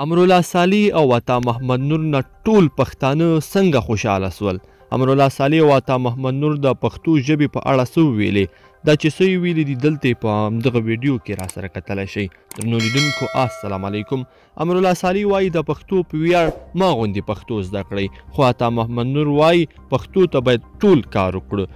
امرالله صالح او عطا محمد نور نه ټول پښتانه څنګه خوشحاله سول؟ امرالله صالح او عطا محمد نور د پښتو ژبې په اړه څه وویلې؟ دا چې څه یې ویلي دي دلته یې په همدغه ویډیو کې راسره کتلی شئ. درنو لیدونکو السلام علیکم. امرالله صالح وایي د پښتو په ویاړ ما غوندې پښتو زده کړئ، خو عطا محمد نور وایي پښتو ته باید ټول کار وکړو.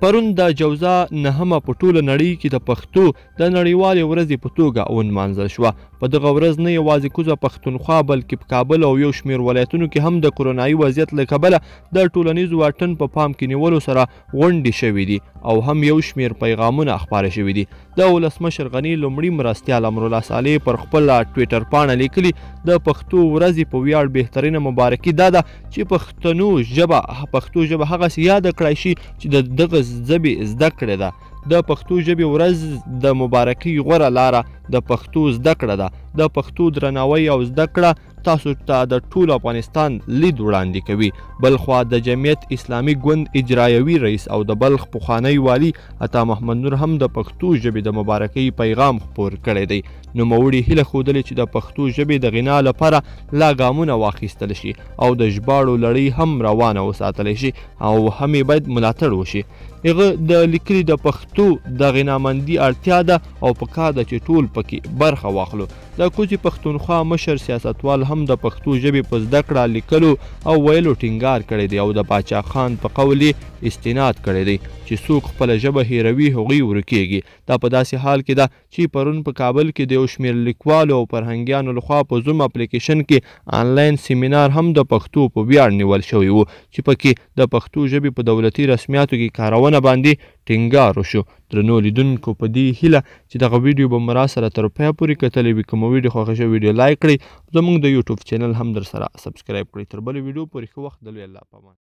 پرون د جوزا نهمه په ټوله نړۍ کې د پښتو د نړیوالې ورځې په توګه ونمانځل شوه. په دغه ورځ نه یوازې کوزه پښتونخوا بلکې په کابل او یو شمېر ولایتونو کې هم د کرونایي وضعیت له کبله د ټولنیز واټن په پام کې نیولو سره غونډې شوې دي او هم یو شمېر پیغامونه خپاره شوي دي. د ولسمشر غني لومړي مرستیال امرالله صالح پر خپله ټویټر پاڼه لیکلي، د پښتو ورځې په ویاړ بهترینه مبارکي دا ده چې پښتو ژبه هغسې یاده کړای شي چې د دغه ژبې زده کړې ده. د پښتو ژبې ورځ د مبارکۍ غوره لاره د پښتو زده کړه ده. د پښتو درناوی او زده کړه تاسو ته د ټول افغانستان لید وړاندې کوي. بلخوا د جمعیت اسلامي ګوند اجرایوي رئیس او د بلخ پخوانی والي عطا محمد نور هم د پښتو ژبې د مبارکۍ پیغام خپور کړی دی. نوموړي هیله ښودلې چې د پښتو ژبې د غنا لپاره لا ګامونه واخیستل شي او د ژباړو لړۍ هم روانه وساتل شي او هم یې باید ملاتړ وشي. هغه د لیکلي د پښتو د غنامندي اړتیا ده او پکار ده چې ټول پکې برخه واخلو. د کوزې پښتونخوا مشر سیاستوال هم د پښتو ژبې په زده کړه، لیکلو او ویلو ټینګار کړی دی او د باچا خان په قول یې استناد کړی دی چې څوک خپله ژبه هېروي هغوی ورکیږي. دا په داسې حال کې ده چې پرون په کابل کې د یو شمېر لیکوالو او فرهنګیانو لخوا په زوم اپلیکیشن کې آنلاین سیمینار هم د پښتو په ویاړ نیول شوی و چې پکې د پښتو ژبې په دولتي رسمیاتو کې کارونه باندې ټینګار وشو. درنو لیدونکو په دې هیله چې دغه ویډیو به مو راسره تر پایه پورې کتلې وي. که مو ویډیو خوښه شوه ویډیو لایک کړئ، زموږ د یوټیوب چینل هم درسره سبسکرایب کړئ. تر بلې ویډیو پورې ښه وخت، د لوی الله په امان.